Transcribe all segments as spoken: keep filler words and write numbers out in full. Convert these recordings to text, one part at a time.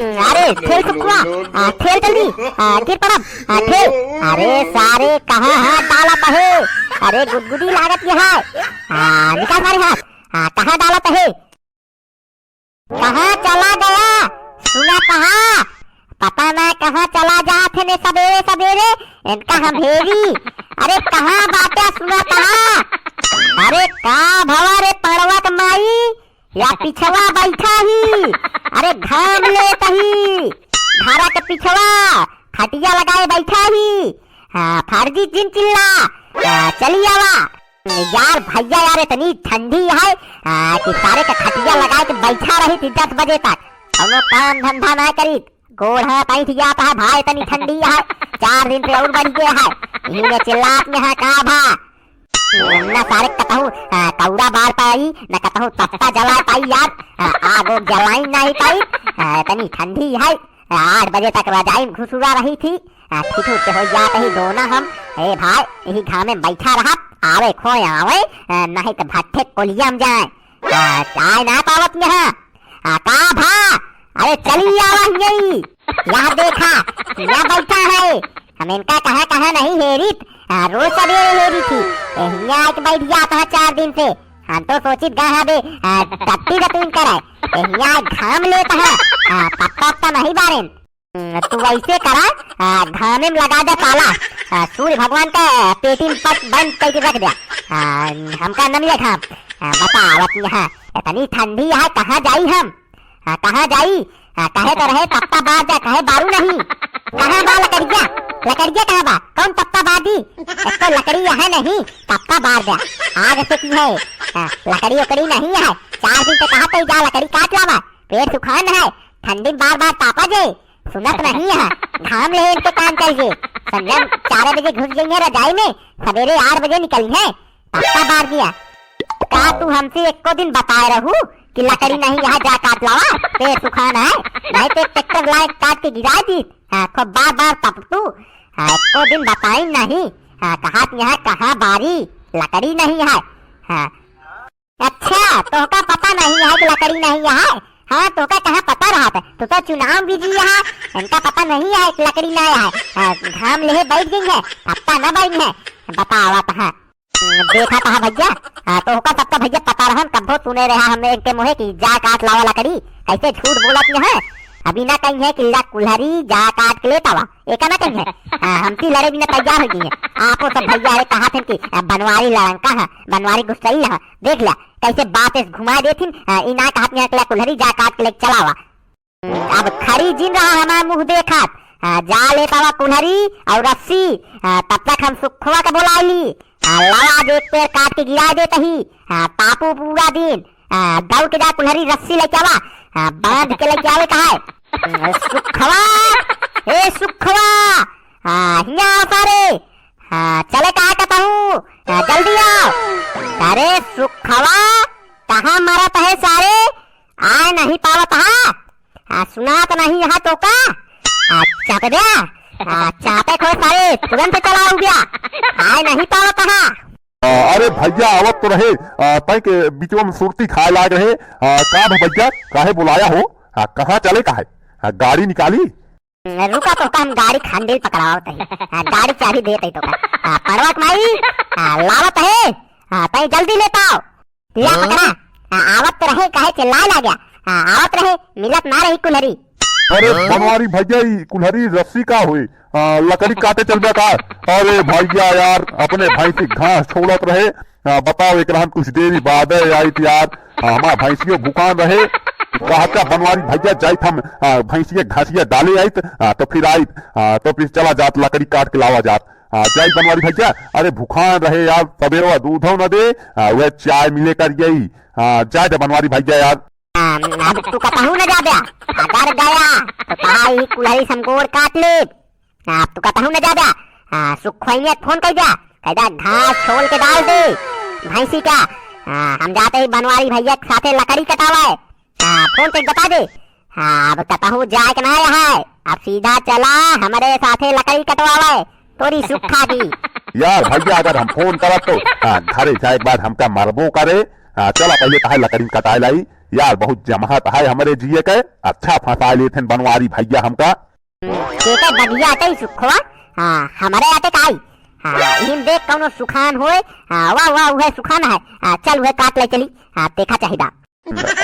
अरे, ठेल सुखवा, आ, ठेल जल्दी, आ, गिर पड़ब, आ, ठेल। अरे सारे, कहाँ हाथ डालत है? अरे, गुदगुदी लागत है। आ, निकाल सारे हाथ। आ, कहाँ डालत है? कहाँ चला गया? सुना कहाँ? पता ना कहाँ चला जात है ने सबेरे सबेरे, इनका हम हेरी। अरे कहाँ बाटे सुना कहाँ? अरे का भवा रे पड़वा के माई, या पिछवा बैठा ही? अरे घाम लेत ही, घरा के पिछवा खटिया लगाए बैठा ही। हाँ, फर्जी जिन चिल्ला, हाँ, चली आवा। यार भैया यार, इतनी ठंडी है, आ, कि सारे के खटिया लगा के बैठा रही थी दस बजे तक, कौनो काम धंधा ना करी, गोड़ हाथ ऐंठ जाता है भाई, इतनी ठंडी है, चार दिन से और बढ़ गया है, इही में चिल्लात में है का भा, न सारे कतहूँ, आ, कौड़ा बार पाई, न कतहूँ तप्ता जला पाई यार, आ, आग उग जलाई नहीं पाई, आ, इतनी ठंडी है, आठ बजे तक रजाई में घुसुआ रही थी, आ, ठिठुर के हो जात ही दोना हम। ए भाई, यही घामे में बैठा रहा, आवे खोए आवे, आ, नहीं तो भट्ठे कोलिया में जाए। आ, चाय ना पावत यहाँ। आ, का भा? अरे चली आवा यही। यहाँ देखा, यहाँ बैठा है। हम इनका कहाँ कहाँ नहीं हेरित, आ, रोज सवेरे हेरी थी। ए, हियाँ आके बैठ जात है चार दिन से। हम तो सोचित गा हाँ बे, आ, टट्टी का तू करे। ए, हियाँ घाम लेत है। आ, पत्ता वत्ता नहीं बारेन। हम्म, तू वैसे करा, आ, घामे में लगा दे ताला, आ, सूर्य भगवान का पेटी में पट बंद करके रख दे, आ, हमका न मिले घाम, आ, बतावत यहाँ इतनी ठंडी है, कहाँ जाई हम, आ, कहाँ जाई, आ, कहे तो रहे तप्ता बार जा, कहे बारू नहीं, कहाँ बा लकड़िया, लकड़िया कहाँ बा, कौन तप्ता बार दी, एक तो लकड़ी यहाँ नहीं, तप्ता बार जा, आग से की है, आ, लकड़ी उकड़ी नहीं है, चार दिन से कहा तो जा लकड़ी काट लावा, पेट सुखान है, ठंडी में बार बार तापा जे, सुनत नहीं है, घाम ले इनके कान चल जे। संजय चार बजे घुस गई है रजाई में, सवेरे आठ बजे निकली है, पक्का बार दिया। का तू हमसे एको दिन बताए रहू कि लकड़ी नहीं यहाँ जा काट लावा, पेड़ सुखान है, नहीं तो एक ट्रैक्टर लाए काट के गिरा दी। हाँ, खूब बार बार तप तू। हाँ, एको दिन बताई नहीं। हाँ, कहा यहाँ कहाँ बारी लकड़ी नहीं है। हाँ, अच्छा, तोहका पता नहीं है कि लकड़ी नहीं है? हाँ, तोहका कहाँ पता रहत? तू तो चुनाव में busy है, इनका पता नहीं है कि लकड़ी नहीं है। हाँ, घाम लेहे बैठ गई है, पता न बैठ है, बतावत है। देखा कहा भैया, हाँ, तोहका सबका भैया पता रहन, कब्बो सुने रहा हमने इनके मुँहे कि जा काट लावा लकड़ी, कैसे झूठ बोलत है। अभी ना कही है कि ला कुल्हरी जा काट के लेत आवा, एका ना कही है। हाँ, हमसे लड़े बिना तैयार हो गई है। आपो सब भैया अरे कहा थे कि, आ, बनवारी लड़ंका है, बनवारी गुस्सैल है, देख लिया, कैसे बात इस घुमा देथिन, आ, ई ना कहत यहाँ के कुल्हरी जा काट के लेके चलावा। अब खड़ी जिन रहा हमार मुँह देखत, आ, जा लेत आवा कुल्हरी और रस्सी, आ, तब तक हम सुखवा के बोला ली, आ, लावा आज एक पेड़ काट के गिरा देत ही, आ, तापू पूरा दिन, आ, दौड़ के जा कुल्हरी रस्सी लेके आवा, आ, बांध के लेके आवे कहा है। आ, सुखवा, ए सुखवा, आ, हियाँ आ सारे, आ, चले कहा कहता हूँ, आ, जल्दी आओ। अरे सुखवा, कहाँ मरत है सारे? आए नहीं पावत हा? आ, सुनात नहीं यहाँ तो का? आ, चापे द्या? आ, चापे खो सारे, तुरंत चला हो गया। आए नहीं पावत हा? आ, अरे भैया, आवत तो रहे, आ, तय के बीचवा में सुरती खाए लाग रहे। आ, का भा भैया, काहे बुलाया हो? आ, कहाँ चले का है? आ, गाड़ी निकाली? रुका तो का हम गाड़ी खंडिल पकड़ावत है। आ, गाड़ी चाबी देत है तो का। आ, पड़वा के माई, आ, लावत है। आ, तय जल्दी लेता आओ। लिया हाँ? पकड़ा। आ, आवत तो रहे, काहे चिल्लाए लाग गया? आ, आवत रहे, मिलत ना रही कुल्हरी। अरे हाँ? बनवारी भैया, ई कुल्हरी रस्सी का होई? आ, लकड़ी काटे चलबे का? अरे भैया यार, अपने भैंसी घास छोड़त रहे। आ, बताओ, एक रहन कुछ देरी बाद है आइत यार। आ, हमार भैंसियो भुखान रहे। कहत का बनवारी भैया जाइत हम, आ, भैंसिया घासिया डाले आइत, आ, तो फिर आइत, आ, तो फिर चला जात, लकड़ी काट के लावा जात। आ, जाई बनवारी भैया, अरे भुखान रहे यार, सबेरवा दूधो न दे, आ, वह चाय मिले कर गई। आ, जाए दे बनवारी भैया यार। आ, अब तू कतहू न जाबे, अगर गया तो कहा ई कुल्हरी से हम गोड़ काट ले। आ, तू कतहू न जाबे, आ, सुखोइया फोन कर दिया, कह दिया घास छोल के डाल दे भैंसी का। आ, हम जाते ही बनवारी भैया के साथे लकड़ी कटावा है। हाँ, फोन पे बता दे। हाँ, अब कतहू जाए के ना है, अब सीधा चला हमरे साथे लकड़ी कटवावे, तोरी सुखा दी। यार भैया, अगर हम फोन करब तो, हाँ, घरे जाए के बाद हमका मरबो करे। हाँ, चला पहले कहे लकड़ी कटाए लाई। यार, बहुत जमहत है हमरे जिए के। अच्छा फंसाय लेथेन बनवारी भइया हमका। केकर बगिया आटे सुखवा? हाँ, हमरे आटे काई? हाँ, इहिन देख कउनो सुखान होय। हाँ, वाह, वाह, उहे सुखान है। हाँ, चल उहे काट लइ चली। हाँ, देखा चाहिदा।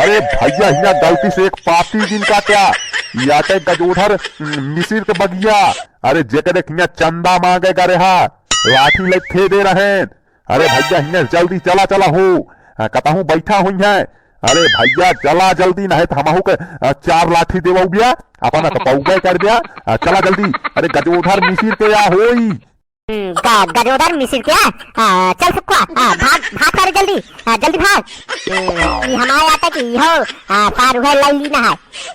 अरे भइया, हियाँ गलती से एक पाती जिन काट्या। ई आटे गजोधर, उम, मिसिर के बगिया। अरे जेकरे हियाँ चंदा माँगे गा रेहा, लाठी लइ थे दे रहेन। अरे भइया, हियाँ जल्दी चला, चला हो। हाँ, कतहूँ बइठा होइहैं। अरे भइया, चला जल्दी, नाहीं त हमहू के, अ, चार लाठी देवउ बिया, अपना त पउबे कर बिया। अ, चला जल्दी। अरे गजोधर मिसिर के या होई। हम्म, ग-, गजोधर मिसिर के या? अ, चल सुखवा, अ, भाग, भाग सारे जल्दी, अ, जल्दी भाग। हम्म, ई हमारे आटे कि इहो, अ, सार उहे लइ लीन है।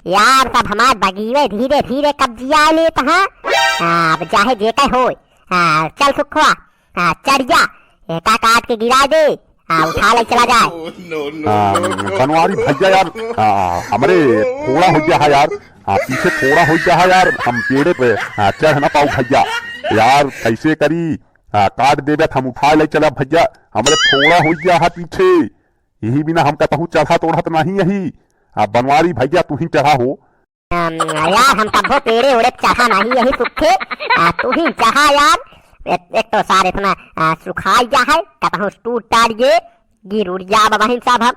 यार, सब हमार बगिये धीरे धीरे कब्जिया लेत हैं। अ, अब चाहे जे कहे होय। अ, चल सुखवा। हाँ, चढ़ जा, एका काट के गिरा दे, हाँ, उठा ले चला जाए। हाँ, बनवारी भइया यार, हाँ, हमरे फोड़ा होइ गया है यार, हाँ, पीछे फोड़ा होइ गया है यार, हम पेड़े पे, हाँ, चढ़ ना पाउब भइया, यार, कइसे करी, हाँ, काट देबे त हम उठा ले चला भइया, हमरे फोड़ा होइ गया है पीछे, यही बिना हम कतहूँ चढ़त ओढ़त नहीं यही, हाँ, बनवारी भइया तू ही चढ़ा हो। अम, यार, हम कब्बो पेड़े ओड़े चढ़ा नहीं यही सुखे। आ, तू ही चढ़ा यार। एक, एक तो सार इतना, आ, सुखाई जा है, कतहूँ टूट टाट गे, गिर उड़ जाब बहिन सब हम।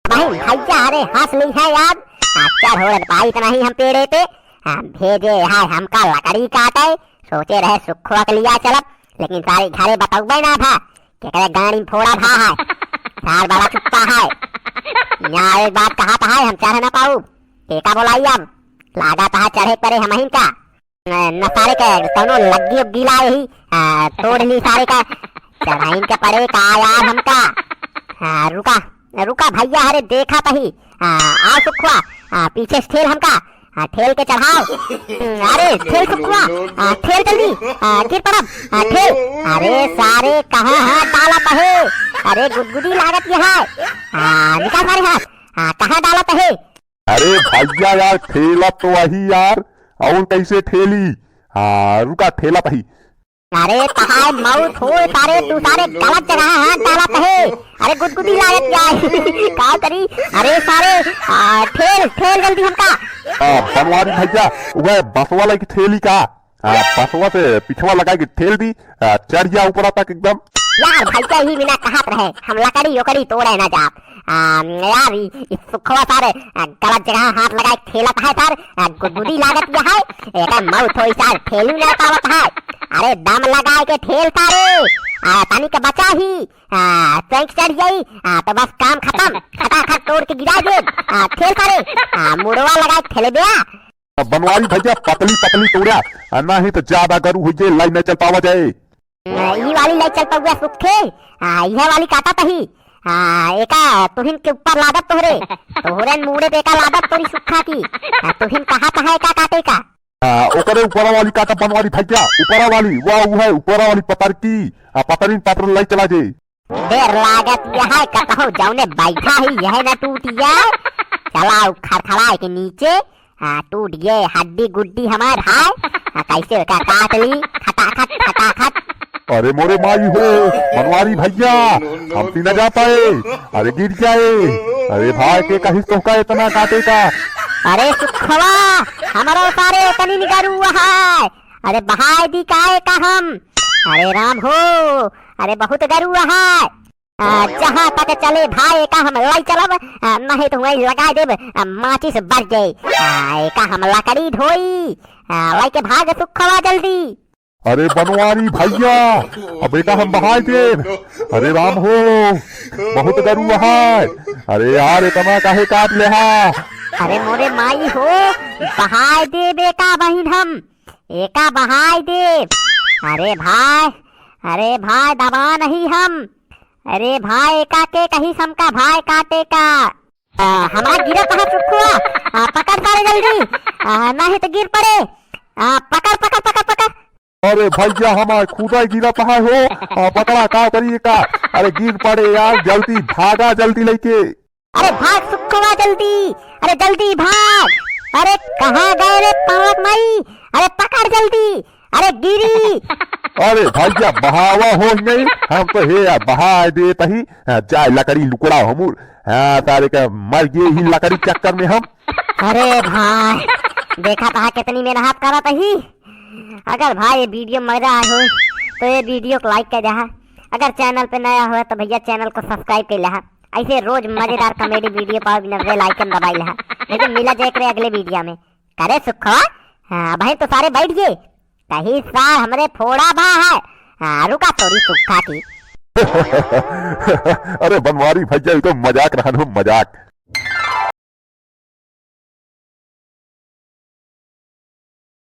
बहिन, भइया, अरे, हँस ली है यार। आ, चढ़ ओढ़ पाइत नहीं हम पेड़े पे। आ, भेजे है हमका लकड़ी काटे, सोचे रहे सुखवा के लिया चलब, लेकिन सारे घरे बतउबे ना भा, केकरे गाड़ी में फोड़ा भा है। सार बड़ा चुप्पा है। यहाँ एक बात कहत है, हम चढ़ ना पाउब। केका बोलाई अब? लागत है चढ़े परे हमहिन का। न, न सारे के कउनो लग्गी उग्गी लाए ही, आ, तोड़ ली सारे का। चढ़ाइन के परे का यार हमका। हाँ, रुका, रुका भइया, अरे देखा तही। आ, आओ सुखवा, आ, पीछे से ठेल हमका। आ, ठेल के चढ़ाओ। हम्म, अरे, ठेल सुखवा। आ, ठेल जल्दी। आ, गिर पड़ब। आ, ठेल। अरे सारे, कहाँ हाथ डालत है? अरे, गुदगुदी लागत ये है। आ, निकाल सारे हाथ। आ, कहाँ डालत है? अरे भइया यार, ठेलत तो अही यार, अउर कइसे ठेली? हाँ, रुका, ठेलत अही। अरे तहार मउत होय सारे, तू सारे गलत जगह हाथ डालत है। अरे गुदगुदी लागत जाए। का करी? अरे सारे, आ, ठेल, ठेल जल्दी हमका। आ, बनवारी भइया, उहे बसवा लइके ठेली का? आ, बसवा से पिछवा लगाइ के ठेल दी, आ, चढ़ जा ऊपरा तक एकदम। यार भइया ही बिना कहत रहे, हम लकड़ी ओकड़ी तोड़े ना जाब। आ, यार, ई, ई सुखवा सारे, आ, गलत जगह हाथ लगाए ठेलत है सार, आ, गुदगुदी लागत ये है, एकर मउत होई सार, ठेलू ना पावत है। अरे दम लगाए के ठेल सारे, आ, तनी के बचा ही, आ, चैंक चढ़ जाई, आ, तो बस काम खतम, खटाखट तोड़ के गिरा दे, आ, ठेल सारे, आ, मुड़वा लगाए ठेले दे। आ, बनवारी भइया पतली पतली तोड़ा, आ, नहीं तो ज्यादा गरू होइ जाए, लाइन नहीं चल पावा जाए। ई वाली लइ चल पउआ सुखे, आ, इहे वाली काटत ही। आ, एका तुहिन के ऊपर लादब तोहरे, तोहरे मूड़े पे एका लादब तोरी सुखा की। आ, तुहिन कहाँ कहाँ एका काटे का? आ, ओकरे ऊपरा वाली काटा बनवारी भइया, ऊपरा वाली, वाह, उहे ऊपरा वाली पतर की, आ, पतरिन पतर लइ चला जे। देर लागत यह है कतहु जौने बैठा ही यह न टूटिया। चला उ खड़खड़ाए के नीचे, हाँ, टूट गए हड्डी गुड्डी हमार, हाय। हाँ, कैसे का काट ली, खटाखट, खटाखट। अरे मोरे माई हो, बनवारी भइया, हम ती न जा पाए, अरे गिर जाए। अरे भाई के कहिस तोहका इतना काटे का? अरे सुखवा, हमरो सारे इतनी निगरुआ है, अरे बहाय दी काए का हम? अरे राम हो, अरे बहुत गरुआ है। आ, जहाँ तक चले भाई एका हम लइ चलब, आ, नहीं तो वहीं लगा देब, आ, माचिस बर जाए। आ, एका हम लकड़ी ढोई, आ, लइके भाग सुखवा जल्दी। अरे बनवारी भइया, अब एका हम बहाय देब। अरे राम हो, बहुत गरुआ है। अरे यार, इतना काहे काट लेहा? अरे मोरे माई हो, बहाय देब एका बहिन हम। एका बहाय देब। अरे भाई, अरे भाई, दबा नहीं हम। अरे भाई, एका के कही समका भाई काटे का। आ, हमार गिरत है सुखुआ। आ, पकड़ सारे जल्दी। आ, नहीं तो गिर पड़े। आ, पकड़, पकड़, पकड़, पकड़। अरे भइया, हमार खुदा गिरत है हो। आ, पकड़ा का करिए का? अरे गिर पड़े यार, जल्दी भागा, जल्दी लइके। अरे भाग सुखवा जल्दी, अरे जल्दी भाग। अरे कहाँ गए रे पावक माई? अरे पकड़ जल्दी, अरे गिरी। अरे भैया, बहावा हो ही नहीं, हम तो हे यार बहा देत ही। हाँ, जाए लकड़ी लुकड़ा हमूर। हाँ, सारे का मर गए ही लकड़ी चक्कर में हम। अरे भाई, देखा था कितनी मेहनत करत ही। अगर भाई ये video मजा आए हो तो ये video को like कर दे। अगर channel पे नया हो तो भैया channel को subscribe कर ले। ऐसे रोज मजेदार comedy video पावे बिना bell icon दबाई ले। लेकिन मिला जाए करे अगले video में। करे सुखवा, हाँ भाई तो सारे बैठ गए। कहीं सार हमरे फोड़ा भा है। हाँ, रुका तोरी सुखा की। अरे बनवारी भैया, ये तो मजाक रहन हो, मजाक।